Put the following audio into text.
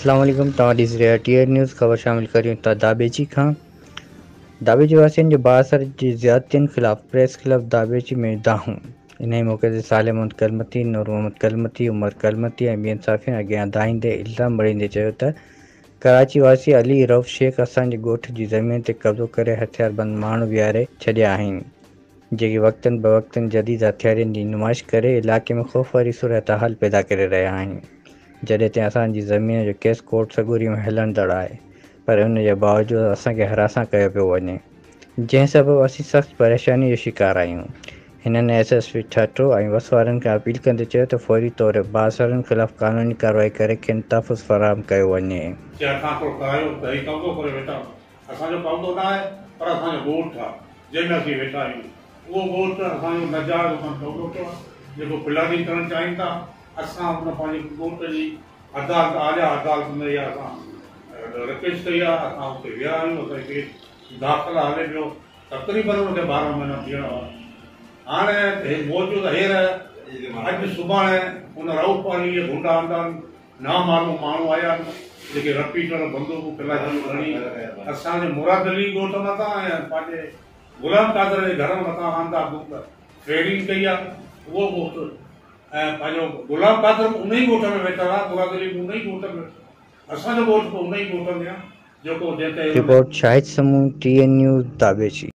اسلام عليڪم توهان ڏسي رهيا ٽي اين نيوز خبر شامل ڪريون ٿا داٻيجي کان داٻيجي واسين جو بااثر جي زيادتين خلاف پريس ڪلب داٻيجي ۾ دانهون انهي موقعي تي صالح محمد ڪلمتي نور محمد ڪلمتي عمر ڪلمتي ۽ ٻين صحافين اڳيان دانهيندي الزام مڙهيندي چيو ته ڪراچي واسي علي رئوف شيخ اسان جي ڳوٺ جي زمين تي قبضو ڪري هٿياربند ماڻهو ويهاري ڇڏيا آهن جيڪي وقتن بوقتن جديد هٿيارن جي نمائش ڪري علائقي ۾ خوف واري صورتحال پيدا ڪري رهيا آهن جڏهن ته اسان جي زمين جو ڪيس ڪورٽ سڳوري ۾ هلندڙ آهي پر ان جي باوجود اسان کي هراسان ڪيو پيو وڃي جنهن سبب اسين سخت پريشاني جو شڪار آهيون هنن ايس ايس پي ٺٽو ۽ وس وارن کي اپيل ڪندي چيو ته فوري طور بااثرن خلاف قانوني ڪارروائي ڪري کين تحفظ فراهم ڪيو وڃي. چي اسان ڪو ڪرايو ته هي قبضو ڪري ويٺا اسان جو قبضو نه آهي پر اسان جو ڳوٺ آهي جنهن ۾ اسين ويٺا آهيون اهو ڳوٺ اسان جو ناجائز انهن قبضو ڪيو آهي جيڪو پلاننگ ڪرڻ چاهين ٿا اسان ان پنهنجي ڳوٺ جي عدالت اعليٰ عدالت ۾ اها اسان رڪويسٽ ڪئي آهي اسان اتي ويا آهيون اسان جي ڪيس داخل هلي پيو تقريبن ان کي 12 مهينا ٿيڻ وارا هاڻي هي موجود هير اڄ سڀاڻي ان رئوف علي غنڊا آندا آهن نامعلوم ماڻهو آيا آهن جيڪي رپيٽر بندوقون ڪلاشنون کڻي اسان جي مراد علي ڳوٺ مٿان ۽ پنهنجي غلام قادر جي گهر مٿان آندا بندوق فائرنگ ڪئي آهي اهو ڳوٺ ۽ پنهنجو غلام قادر به ان ئي ڳوٺ ۾ ويٺل آهي مراد علي به ان ئي ڳوٺ ۾ اسان جو ڳوٺ به ان ئي ڳوٺ ۾ آهي جيڪو جنهن تي report Shahid Samoon, T N news, Dhabeji.